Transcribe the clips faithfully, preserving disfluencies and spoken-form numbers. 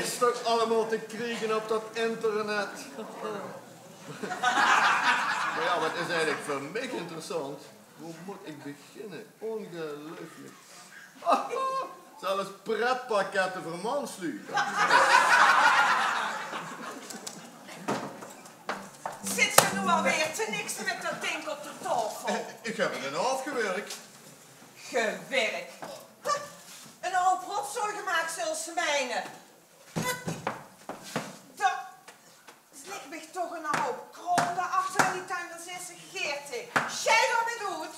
Is toch allemaol te kriege op dat internet? Mer jao, wat is eigelik veur mich interessant? Wo mót ich beginne? Óngeluifelik. Zelfs pretpakkette veur mansluuj. Zits se noe alweer te nikse mit dat dink op de taofel? Ich höb 'm aafgewirk. Gewirk? Huh, 'n houp rotzooi gemaak, zöls se meine. Huh, dao ligk mich toch 'n houp kraom dao achter in die tuin, dao zits se geertig. Sjei d'r mit oet.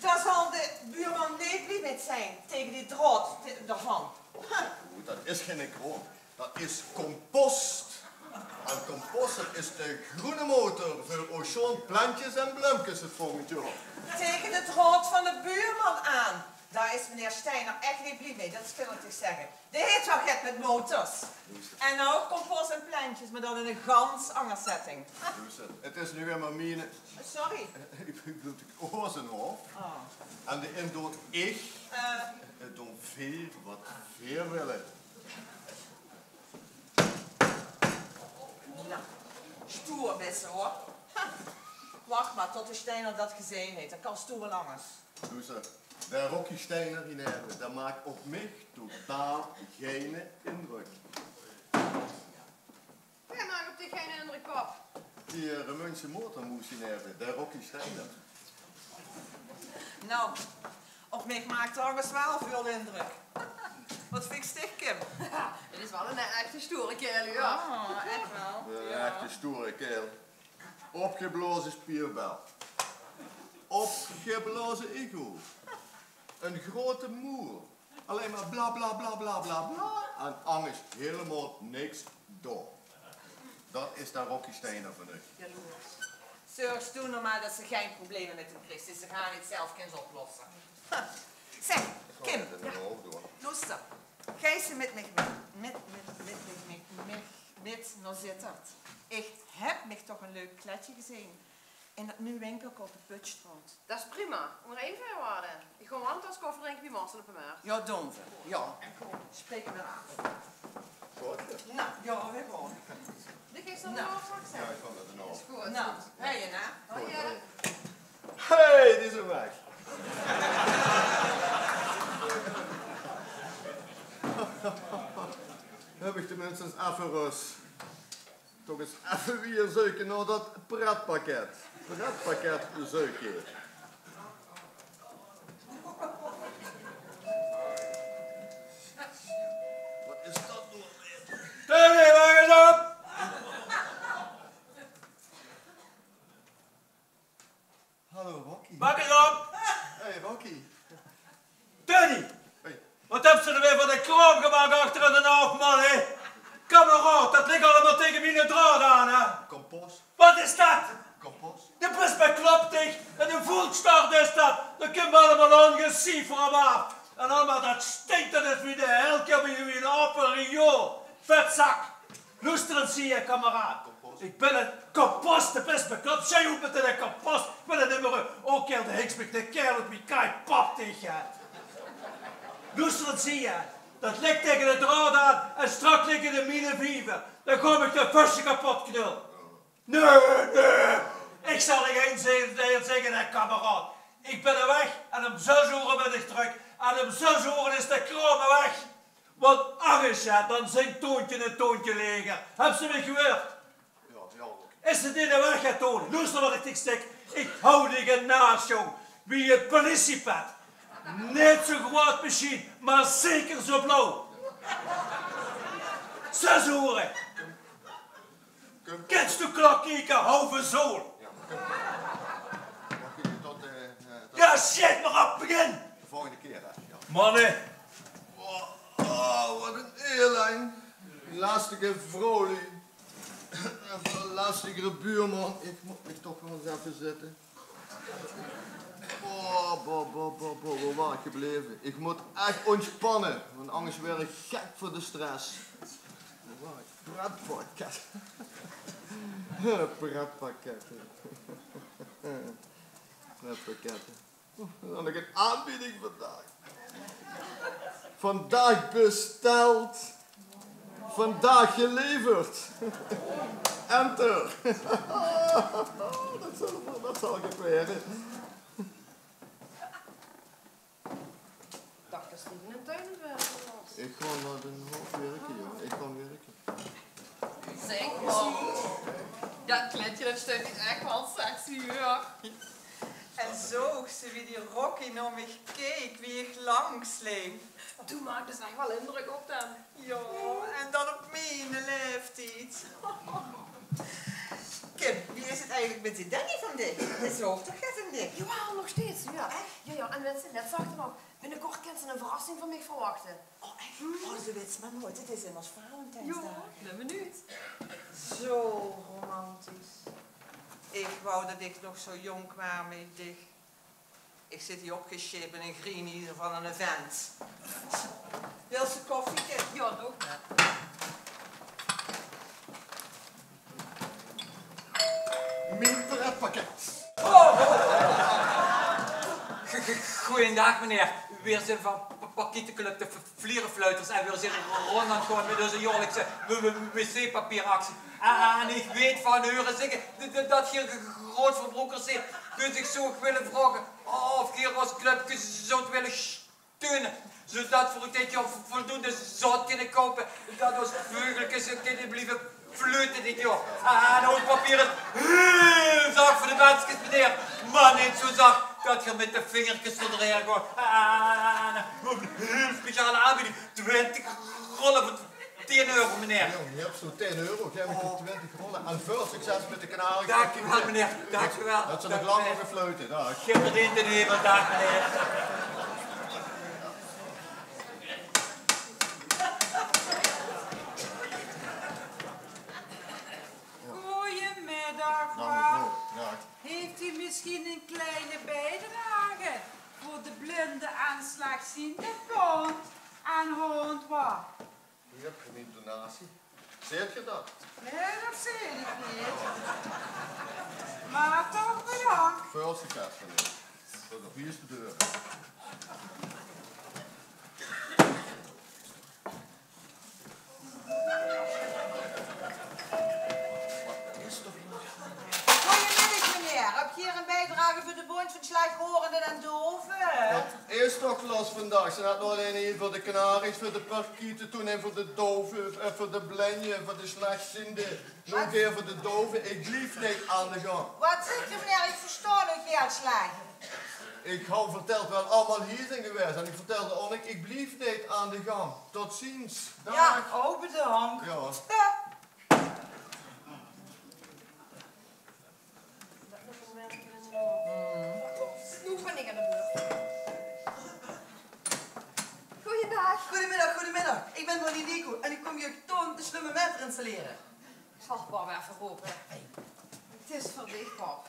Dao zal de buurman neet blie mit zeen, taenge die draod te-, daovan. Huh. Oeh, dat is geine kraom. Dat is compos. En compos, dat is de groene motor veur Auchan plentjes en bleumkes 't volgend jaor. Taenge de draod van de buurman aan. Dao is meneer Steiner ech neet blie mit, dat kan ich dich zègke. Dae haet waal get mit motors. En ouch compos en plentjes, mer dan in 'n gans anger setting. Luuster, 't is noe weer mer miene... Sorry. Ich bedoel, 't is ózzen haof. Oh. En dae in doon ich, eh, doon veer wat veer wille. Noe, stoer bis se, huur. Ha. Wach mer tot de Steiner dat gezeen haet. Dat kan stoer angers. Luuster, de Rocky Steiner hie neve, dae maak op mich totaal geine indrök. Dae maak op dich geine indrök, pap. Die, eh, Remunjse motormoes hie neve, de Rocky Steiner. Noe, op mich maak 'r angers waal väöl indrök. Wat vinjs dich, Kim? 't Is waal 'nen echte stoere kaerel, jao. Oh, ech waal? 'Nen echte stoere kaerel. Opgeblaoze spierbel. Opgeblaoze ego. 'n Grote moel. Allein mer bla, bla, bla. En angers hielemaol niks doon. Dat is de Rocky Steiner van uch. Jaloers. Zörg doe noe mer dat se gein probleme mit 'm kriegs. Ze gaon 't zelf ins oplosse. Zèk, Kim, loester. Geis se mit mich mit, mit, mit, mit, mit, mit, mit nao Zitterd? Ich höb mich toch e leuk klèdje gezeen in dat nuuj winkelke op de Putstraot. Dat is prima, ónger ein veurwaarde. Ich gaon waal 'n tas koffie drinke bie Marcel op de Mert. Jao, doon v'r. Jao. Spraeke v'r aaf. Good. Noe, jao, v'r gaon. Noe, ich gaon d'r nog straks zègke. Jao, ich gaon d'r nog. Is good. Noe, hei, hè? Hoi, hè? Hey, die is weg. Höb ich tenminste effe rös. Toch ins effe weer zeuke nao dat pretpakket. Pretpakket zeuke. Wat is dat noe alweer? Teddy, wach ins op! Hallo, Rocky. Wach ins op! Hey, Rocky. Teddy! Hey. Wat höbs se d'r weer van de kraom gemaak achter in d'n haof, man, hè? Kameraod, dat ligk allemaol taenge miene draod aan, hè? Compos. Wat is dat? Compos. De bis beklop, dich. En de voelsjtart is dat. Dao kómme v'r allemaol óngesief van aaf. En allemaol dat stink, dat is wie de hel, wie, wie 'n aperiool. Vetzak. Loester ins hie, kameraod. Compos. Ich bön 'ne compos, de bis beklop. Sjei oet mit de compos. Ich bön 'ne nummere. O, kaerel, de hings mich, de kaerel oet mien kaai, pap dich, hè. Loester ins hie. Dat ligk taenge de draod aan en straks ligk 't in miene viever. Dan gaon ich de vösje kapot knölle. Nae, nae. Ich zal dich ein zin zègke, hè, kameraod. Ich bön weg en óm zès oere bön ich trök. En óm zès oere is de kraom weg. Want angers, jao, dan zink Toontje 'n toontje laeger. Höbs se mich gehuurd? Jao, jao, oké. Is 't neet de waeg, hè, Toon? Loester wat ich dich zèk. Ich hou dich in naas, jóng. Wie e pelitiepet. Neet zoe groeat mesjien, mer zeker zoe blauw. Zès oere. Kins doe klok kieke, hauve zool? Jao, mer kins doe tot, eh, eh, tot... Jao, sjiet mer op, begin! De volgende kier, hè? Jao. Manne. Oh, oh, wat 'n ellenj. Die lastige vrouwluuj. En väöl lastigere buurman. Ich mót mich toch waal ins effe zitte. Boah, boah, boah, boah, boah, wo waor ich gebleve? Ich mót ech óntspanne, want angers waer ich gek van de stress. Wo waor ich? Pretpakket. Pretpakkette. Pretpakkette. Oeh, dan höb ich 'n aanbieding vandaag. Vandaag besteld. Vandaag geleverd. Enter. Det zal, det zal get waere. Dach det Steven in tuin aan 't wirke waas. Ich gaon nao den hof wirke, jao. Ich gaon wirke. Zèk, mam. Det kleidje, det steit dich ech waal sexy, huur. En zoog ze wie die Rocky nao mich keek, wie ich langs leep? Doe maakdes ech waal indrök op den. Jao, en det op miene laeftied. Kim, wie is 't eigelik mit die Danny van dich? Dae zoog toch get in dich? Jawaal, nog steeds, jao. Ech? Jao, jao, en wèts se, net zag 'r nog: binnekort kins se 'n verrassing van mich verwachte. Oh, ech? Oh, ze wèts mer noeit. 't Is immers Valentijnsdaag. Jao, bön benuujd. Zo romantisch. Ich wou det ich nog zo jónk waas wie dich. Ich zit hie opgesjeep in ein grieniezer van eine vent. Wils se koffieke? Jao, doe mer. Mien pretpakket. Oh! G-, g-, goojendaag, meneer. Veer zeen van p-, Parkieteclub de V-, Vlierefluiters en veer zeen rónd aan 't gaon mit ózze jaorlikse w-, w-, wc-papieractie. En ich weit van hure zègke d-, d-, det geer g-, grootverbroekers zeet. Dus ich zou uch wille vraoge of geer ós clubke zouwt wille steune, zoetot veer dit jaor vo-, voldoende zout kinne koupe, det ós veugelkes kinne blieve fleute dit jaor. En ós papier is hiel zach veur de menskes, meneer, mer neet zo zach det geer mit de vingerkes d'r doorhaer gaot. En op 'n hiel speciale aanbieding, twintig rolle veur tien euro, meneer. Jóng, hie höbs se tien euro, gaef mich twintig rolle. En väöl succes mit de kanarie. Dank u wel, meneer. Dank u wel. Det ze nog lang moge fleute. Daag. Geer verdeent den hemel. Daag, meneer. Goeiemiddag, wa. Heeft u misschien een kleine bijdrage voor de blinde en slechtziende kont en hond, wa? Hie höb geer mien donatie. Zeet geer det? Nae, det zeen ich neet. Mer toch bedank. Väöl succes, meneer. Tot op hie is de deur. Goeiemiddig, meneer. Höb geer hie ein bijdrage veur de bóndj van slechthorende en dove? Is toch los vandaag. Ze haet nog allein ein veur de kanaries, veur de parkiete, toen ein veur de dove, eh, veur de blinje, veur de slechziende. Noe weer veur de dove. Ich blief neet aan de gang. Waat zaet geer, meneer? Ich verstaon uch hieël slech. Ich haw vertèld wae allemaol hie zeen gewaes. En ich vertèlde ouch, ich blief neet aan de gang. Tot ziens. Daag. Jao, ouch bedank. Jao. Noe bön ich aan de beurt. Goojendaag. Goojemiddig, goojemiddig. Ich bön Monique Nico en ich kóm hie Toon de Slumme Metter installere. Zal pap effe rope. 't Is veur dich, pap.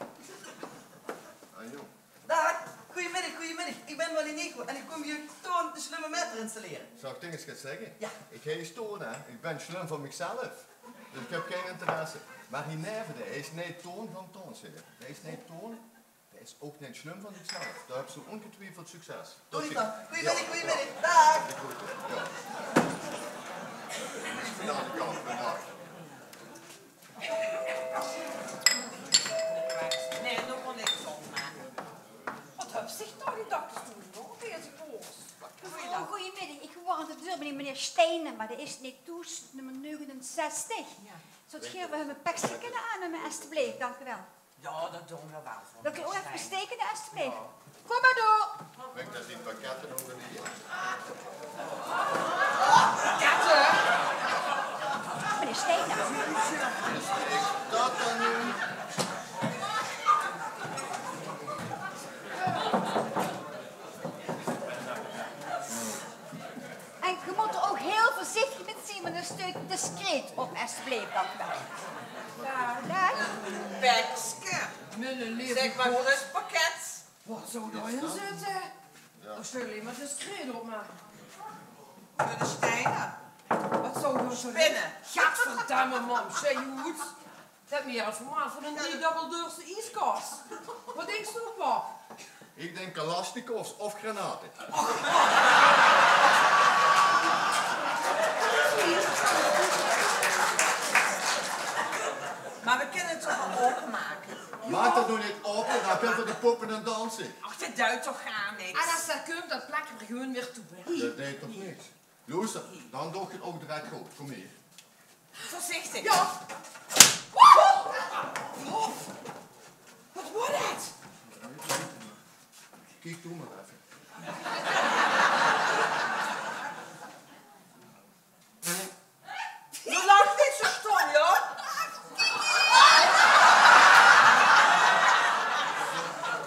Ah, jóng. Daag, goojemiddig, goojemiddig. Ich bön Monique Nico en ich kóm hie Toon de Slumme Metter installere. Zal ich dich ins get zègke? Jao. Ich heet Toon, hè. Ich bön slum van mich zelf. Dus ich höb gein interesse. Mer hie neve, dae is neet Toon van Toon, zègk. Dae is neet Toon. Dae is ouch neet slum van zichzelf. Dao höbs se óngetwiefeld succes. Tot ziens. Goojemiddig, goojemiddig. Daag. De groete. Jao. Jao, jao, bedank. Nae, nog mer niks van make. Waat höbs dich dao die dakstoel veur op deze koers? Mevrouw, goeiemiddag. Ik wou aan de deur bij meneer Steinen, maar die is niet thuis, nummer negenenzestig. Ja. Zult geer veur hem een pekske kunnen aannemen, alstublieft? Dank u wel. Ja, dat doen we wel. Wilt u ook even betekenen, alstublieft? Ja. Kom maar door. Brengt dat die pakketten ook in de... Pakketten? Meneer Steiner. Is dat dan nu? En ge moet er ook heel voorzichtig met zien, want dan steek discreet op, alstublieft, dank u wel. Daag. Pekske. Zeg maar gerust pakket. Wat zou daarin zitten? Als je alleen maar discreet opmaakt. Veur de Steiner. Wat zou daar zo... Spinne. Gadverdamme, mam, zeg je goed. Det is mier 't formaat van ein driedubbeldeurse ieskas. Wat dinks doe, pap? Ich dink kalasjnikovs of granate. Kins se 't toch waal opmake? Maak det noe neet ope, dan kins se de poppe en danse. Ach, det duit toch gaar niks. En es det kump, dan plakke v'r 't gewoon weer toe, hè? Det deit toch niks? Loester, dan doog ich 't ouch direk good. Kóm hie. Veurzichtig. Jao. Waat waor det? Kiek doe mer effe. Doe lachs neet zo stom, jao?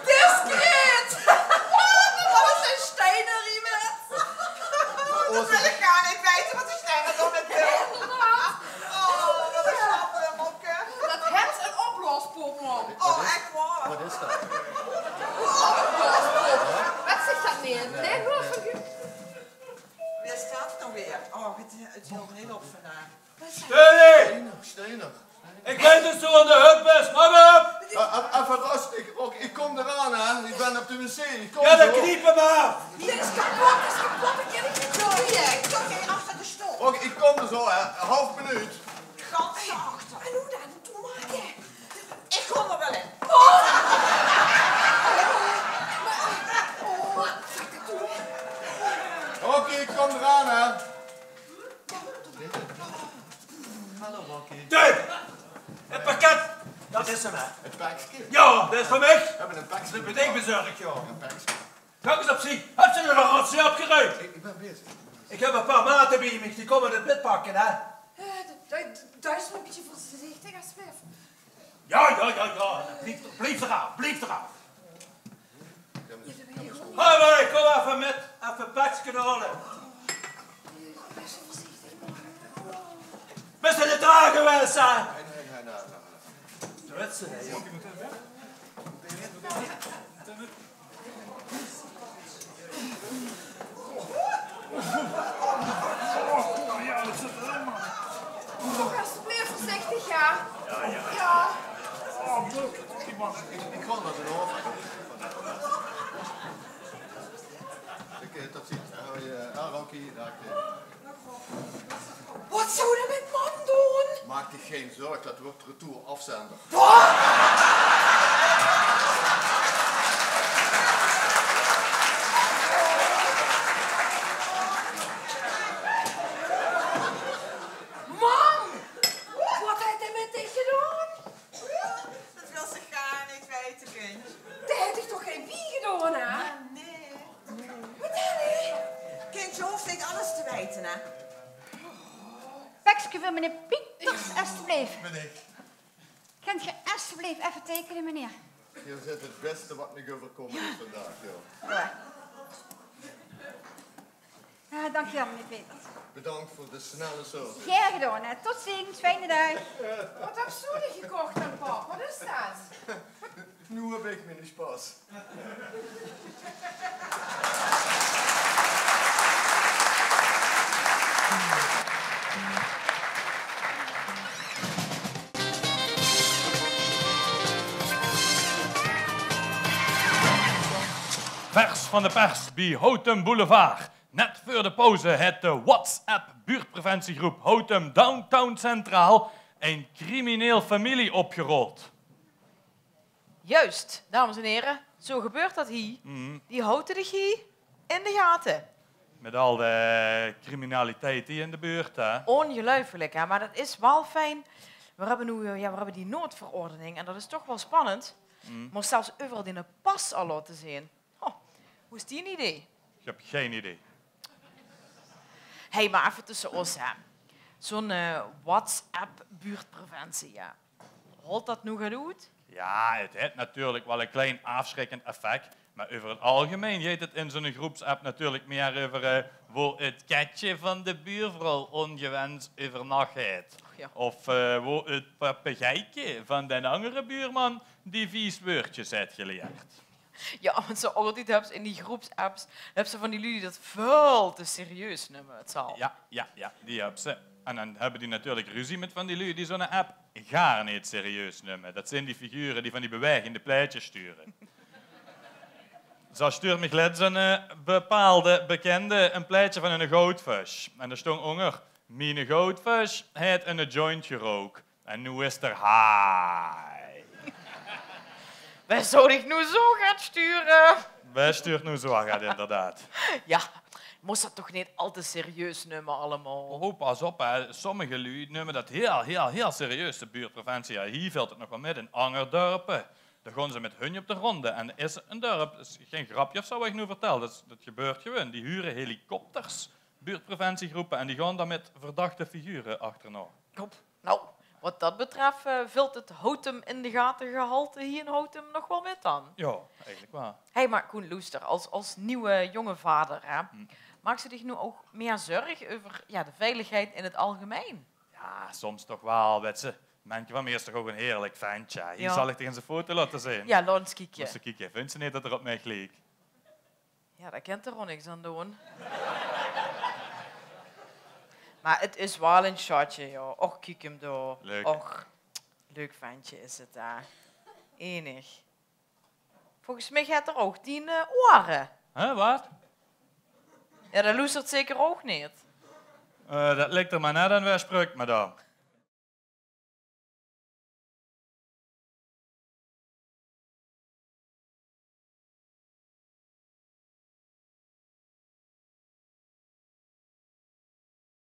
Discreet! Det is ein steiner, iemand. Det wil ich gaar neet weite, waat die steiner dao mit doon. Jao, inderdaad. Oh, waat ein sjappere mopke. Det haet ein opblaospomp, man. Oh, ech waor? Waat is det? Opblaospomp. Waat zaes se neet? Nae, nae. Wae is det noe weer? Oh, 't, 't hilt neet op vandaag. Steny! Steiner, Steiner. Ich weit det se aan de hut bös, man op! Eh, eh, effe rustig, ich kóm d'raan, hè. Ich bön op de wc, ich kóm zo. Jao, dan kniep 'm aaf! Dit is kepot, dit is kepot, ich kin 't neet doon. Jao, ich doon hie achter de stool. Och, ich kóm d'r zo, hè. Ein haaf minuut. Gans achter. En wie dan? Doe mer, hè. Ich kóm d'r waal in. Oh! Oké, ich kóm d'raan, hè. Hallo, Rocky. Dave! 't Pakket! Det is 'm, hè. 't Pekske? Jao, det is veur mich. Höbs se ein pekske? Det bön ich bezörg, jao. Ein pekske. Kijk ens op zie. Höbs se de rotzooi opgeruimp? Ich, ich bön bezig. Ich höb ein paar mate bie mich, die kómme 't mitpakke, hè. Eh, d-, d-, doe ins ein bietje veurzichtig, alsjeblieft. Jao, jao, jao, jao. Blief, blief d'raaf, blief d'raaf. Hoi, hoi, kóm effe mit. Effe e pekske haole. Bös se neet dao gewaes, hè? Zo is 't, hè, jóng. Alsjeblieft, veurzichtig, jao. Jao. Ich, ich gaon nao de oven. Ich, eh, tot ziens, hè. Hoi, eh, ah, Rocky, daag, eh. Waat zów d'r mit mam doon? Maak dich gein zörg, det wuuert retour afzender. Waat? Mam! Waat haet 'r mit dich gedaon? Det wils se gaar neet weite, kindj. Dae haet dich toch gein pien gedaon, hè? Nae. Waat dan, hè? Kindj, se hoofs neet alles te weite, hè? Pekske veur meneer Pieters, alsjeblieft. Kint geer alsjeblieft effe teikene, meneer? Geer zeet 't bèste waat mich euverkómme is vandaag, jao. Jao, dank uch waal, meneer Pieters. Bedank veur de snelle service. Gaer gedaon, hè. Tot ziens, fijne daag. Waat höbs doe gekoch dan, pap? Waat is det? Noe höb ich miene sjpas. Vers van de pers bie Houtum Boulevard. Net veur de pauze haet de WhatsApp-buurtpreventiegroep Houtum Downtown Centraal ein crimineel femilie opgerold. Juist, dames en here, zo gebeurt det hie. Die haoje dich hie in de gate. Mit al de criminaliteit hie in de buurt, hè? Óngeluifelik, hè? Mer det is waal fijn. Veer höbbe noe, eh, jao, veer höbbe die noodverordening en det is toch waal spannend. Mós zelfs euveral diene pas al laote zeen. Oh, wie is dien idee? Ich höb gein idee. Hey, mer effe tösse ós, hè. Zo'n, eh, WhatsApp-buurtpreventie, jao. Holt det noe good oet? Jao, 't haet natuurlik waal e klein aafschrikkend effect, mer euver 't algemein geit 't in zo'n groepsapp natuurlik mieë euver, eh, wo 't kètje van de buurvrouw óngewens euvernacht haet. Och, jao. Of, eh, wo 't papegeike van d'n angere buurman die vies wäördjes haet gelierd. Jao, want se altied höbs in die groepsapps, höbs se van die luuj die det väöl te serieus numme, 't zal. Jao, jao, jao, die höbs se. En dan höbbe die natuurlik ruzie mit van die luuj die zo'n app gaar neet serieus numme. Det zeen die figure die van die bewaegende plaetjes sture. Zo stuurt mich lets ein, eh, bepaalde bekende ein plaetje van eine goudvis. En dao stóng ónger: "Miene goudvis haet eine joint gerook." En noe is 'r haai. Wae zou dich noe zoe get sture? Wae stuurt noe zoe get, inderdaad? Ja, mós dat toch neet al te serieus numme allemaol. Oh, pas op, hè. Sommige luuj numme dat hiel, hiel, hiel serieus, de buurtpreventie. Ja, hie vèlt 't nog waal mit. In anger dörpe, dao gaon ze mit hunj op de ronde. En is 'n dörp, is gein grepke of zoe wat ich noe vertèl. Dat, dat gebeurt gewoon. Die hure helikopters, buurtpreventiegroepe, en die gaon dan mit verdachte figure achterna. Kop. Nou, wat dat betreft, eh, vèlt 't Houtum in de gate gehalte hie in Houtum nog waal mit dan. Ja, eigelik waal. Hey, maar Koen, loester, als, als nuuje jonge vader, hè, maaks se dich noe ouch mieë zörg euver, ja, de veiligheid in 't algemein? Ja, soms toch waal, wèts se. Menke van mich is toch ouch 'n heerlik ventje. Hie zal ich dich ins 'n foto laote zeen. Ja, laot ins kieke. Mós se kieke, vinjs se neet dat 'r op mich liek? Ja, dao kint 'r ouch niks aan doon. Maar 't is waal 'n sjatje, ja. Och, kiek 'm dao. Leuk. Och, leuk ventje is 't, hè. Enig. Volges mich haet 'r ouch dien, eh, oere. Hè, wat? Ja, dae loestert zeker ouch neet. Eh, dat ligk 'r maar net aan wae sjpruk, madame.